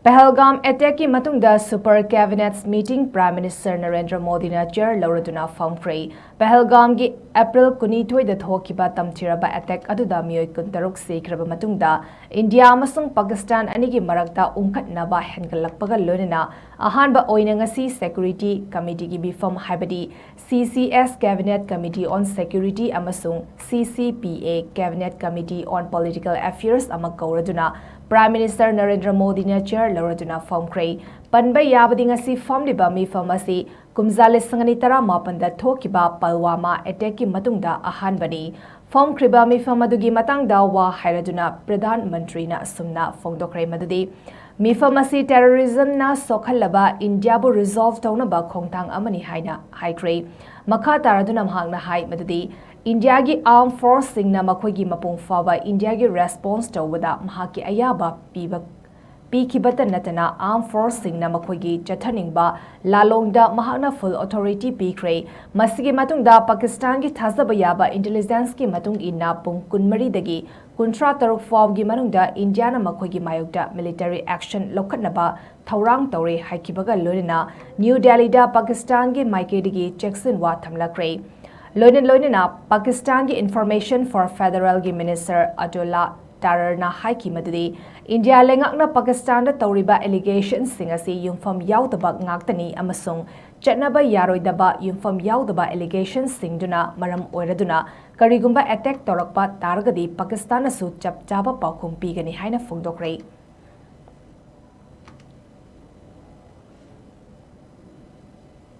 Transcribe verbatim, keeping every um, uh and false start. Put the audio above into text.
ꯄꯍꯜꯒꯥꯝ ꯑꯦꯇꯦꯛꯀꯤ ꯃꯇꯨꯡꯗ super cabinets meeting prime minister Narendra ꯃꯣꯗꯤꯅ ꯆꯤꯌꯔ ꯂꯧꯔꯗꯨꯅ ꯐꯝꯈ꯭ꯔꯦ꯫ ꯄꯍꯜꯒꯥꯝꯒꯤ ꯑꯦꯄ꯭ꯔꯤꯜ ꯀꯨꯟꯅꯤꯊꯣꯏꯗ ꯊꯣꯛꯈꯤꯕ ꯇꯝꯊꯤꯔꯕ ꯑꯦꯇꯦꯛ ꯑꯗꯨꯗ ꯃꯤꯑꯣꯏ ꯀꯨꯟꯇꯔꯨꯛ ꯁꯤꯈ꯭ꯔꯕ ꯃꯇꯨꯡꯗ ꯏꯟꯗꯤꯌꯥ ꯑꯃꯁꯨꯡ ꯄꯥꯀꯤꯁꯇꯥꯟ ꯑꯅꯤꯒꯤ ꯃꯔꯛꯇ ꯎꯪꯈꯠꯅꯕ ꯍꯦꯟꯒꯠꯂꯛꯄꯒ ꯂꯣꯏꯅꯅ ꯑꯍꯥꯟꯕ ꯑꯣꯏꯅ ꯉꯁꯤ ꯁꯦꯀ꯭ꯌꯨꯔꯤꯇꯤ ꯀꯃꯤꯇꯤꯒꯤ ꯃꯤꯐꯝ ꯍꯥꯏꯕꯗꯤ CCS Cabinet Committee on Security ꯑꯃꯁꯨꯡ CCPA Cabinet Committee on Political Affairs ꯑꯃ ꯀꯧꯔꯗꯨꯅ ꯄ꯭ꯔꯥꯏꯝ ꯃꯤꯅꯤꯁꯇꯔ ꯅꯔꯦꯟꯗ꯭ꯔ ꯃꯣꯗꯤꯅ ꯆꯤꯌꯔ ꯂꯧꯔꯗꯨꯅ ꯐꯝꯈ꯭ꯔꯦ꯫ ꯄꯟꯕ ꯌꯥꯕꯗꯤ ꯉꯁꯤ ꯐꯝꯂꯤꯕ ꯃꯤꯐꯝ ꯑꯁꯤ ꯀꯨꯝꯖꯥ ꯂꯤꯁꯤꯡ ꯑꯅꯤ ꯇꯔꯥꯃꯥꯄꯟꯗ ꯊꯣꯛꯈꯤꯕ ꯄꯜꯋꯥꯃꯥ ꯑꯦꯇꯦꯛꯀꯤ ꯃꯇꯨꯡꯗ ꯑꯍꯥꯟꯕꯅꯤ꯫ ꯐꯝꯈ꯭ꯔꯤꯕ ꯃꯤꯐꯝ ꯑꯗꯨꯒꯤ ꯃꯇꯥꯡꯗ ꯋꯥ ꯍꯥꯏꯔꯗꯨꯅ ꯄ꯭ꯔꯙꯥꯟ ꯃꯟꯇ꯭ꯔꯤꯅ ꯑꯁꯨꯝꯅ ꯐꯣꯡꯗꯣꯛꯈ꯭ꯔꯦ ꯃꯗꯨꯗꯤ ꯃꯤꯐꯝ ꯑꯁꯤ ꯇꯦꯔꯣꯔꯤꯖꯝꯅ ꯁꯣꯛꯍꯜꯂꯕ ꯏꯟꯗꯤꯌꯥꯕꯨ ꯔꯤꯖꯣꯜꯚ ꯇꯧꯅꯕ ꯈꯣꯡꯊꯥꯡ ꯑꯃꯅꯤ ꯍꯥꯏꯅ ꯍꯥꯏꯈ꯭ꯔꯦ꯫ ꯃꯈꯥ ꯇꯥꯔꯗꯨꯅ ꯃꯍꯥꯛꯅ ꯍꯥꯏ ꯃꯗꯨꯗꯤ ꯏꯟꯗꯤꯌꯥꯒꯤ ꯑꯥꯔꯝ ꯐꯣꯔꯁꯁꯤꯡꯅ ꯃꯈꯣꯏꯒꯤ ꯃꯄꯨꯡ ꯐꯥꯕ ꯏꯟꯗꯤꯌꯥꯒꯤ ꯔꯦꯁꯄꯣꯟꯁ ꯇꯧꯕꯗ ꯃꯍꯥꯛꯀꯤ ꯑꯌꯥꯕ ꯄꯤꯕ ꯄꯤꯈꯤꯕꯇ ꯅꯠꯇꯅ ꯑꯥꯔꯝ ꯐꯣꯔꯁꯁꯤꯡꯅ ꯃꯈꯣꯏꯒꯤ ꯆꯠꯊꯅꯤꯡꯕ ꯂꯥꯂꯣꯡꯗ ꯃꯍꯥꯛꯅ ꯐꯨꯜ ꯑꯣꯊꯣꯔꯤꯇꯤ ꯄꯤꯈ꯭ꯔꯦ꯫ ꯃꯁꯤꯒꯤ ꯃꯇꯨꯡꯗ ꯄꯥꯀꯤꯁꯇꯥꯟꯒꯤ ꯊꯥꯖꯕ ꯌꯥꯕ ꯏꯟꯇꯦꯂꯤꯖꯦꯟꯁꯀꯤ ꯃꯇꯨꯡ ꯏꯟꯅ ꯄꯨꯡ ꯀꯨꯟꯃꯔꯤꯗꯒꯤ ꯀꯨꯟꯊ꯭ꯔꯥ ꯇꯔꯨꯛ ꯐꯥꯎꯒꯤ ꯃꯅꯨꯡꯗ ꯏꯟꯗꯤꯌꯥꯅ ꯃꯈꯣꯏꯒꯤ ꯃꯥꯌꯣꯛꯇ ꯃꯤꯂꯤꯇꯔꯤ ꯑꯦꯛꯁꯟ ꯂꯧꯈꯠꯅꯕ ꯊꯧꯔꯥꯡ ꯇꯧꯔꯦ ꯍꯥꯏꯈꯤꯕꯒ ꯂꯣꯏꯅꯅ ꯅ꯭ꯌꯨ ꯗꯦꯜꯂꯤꯗ ꯄꯥꯀꯤꯁꯇꯥꯟꯒꯤ ꯃꯥꯏꯀꯩꯗꯒꯤ ꯆꯦꯛꯁꯤꯟꯋꯥ ꯊꯝꯂꯛꯈ꯭ꯔꯦ꯫ ꯂꯣꯏꯅ ꯂꯣꯏꯅꯅ ꯄꯥꯀꯤꯁꯇꯥꯟꯒꯤ ꯏꯟꯐꯣꯔꯃꯦꯁꯟ ꯐꯣꯔ ꯐꯦꯗꯔꯦꯜꯒꯤ ꯃꯤꯅꯤꯁꯇꯔ ꯑꯇꯨꯜꯂꯥ ꯇꯥꯔꯔꯅ ꯍꯥꯏꯈꯤ ꯃꯗꯨꯗꯤ ꯏꯟꯗꯤꯌꯥ ꯂꯩꯉꯥꯛꯅ ꯄꯥꯀꯤꯁꯇꯥꯟꯗ ꯇꯧꯔꯤꯕ ꯑꯦꯂꯤꯒꯦꯁꯟꯁꯤꯡ ꯑꯁꯤ ꯌꯨꯝꯐꯝ ꯌꯥꯎꯗꯕ ꯉꯥꯛꯇꯅꯤ ꯑꯃꯁꯨꯡ ꯆꯠꯅꯕ ꯌꯥꯔꯣꯏꯗꯕ ꯌꯨꯝꯐꯝ ꯌꯥꯎꯗꯕ ꯑꯦꯂꯤꯒꯦꯁꯟꯁꯤꯡꯗꯨꯅ ꯃꯔꯝ ꯑꯣꯏꯔꯗꯨꯅ ꯀꯔꯤꯒꯨꯝꯕ ꯑꯦꯇꯦꯛ ꯇꯧꯔꯛꯄ ꯇꯥꯔꯒꯗꯤ ꯄꯥꯀꯤꯁꯇꯥꯟꯅꯁꯨ ꯆꯞ ꯆꯥꯕ ꯄꯥꯎꯈꯨꯝ ꯄꯤꯒꯅꯤ ꯍꯥꯏꯅ ꯐꯣꯡꯗꯣꯛꯈ꯭ꯔꯦ꯫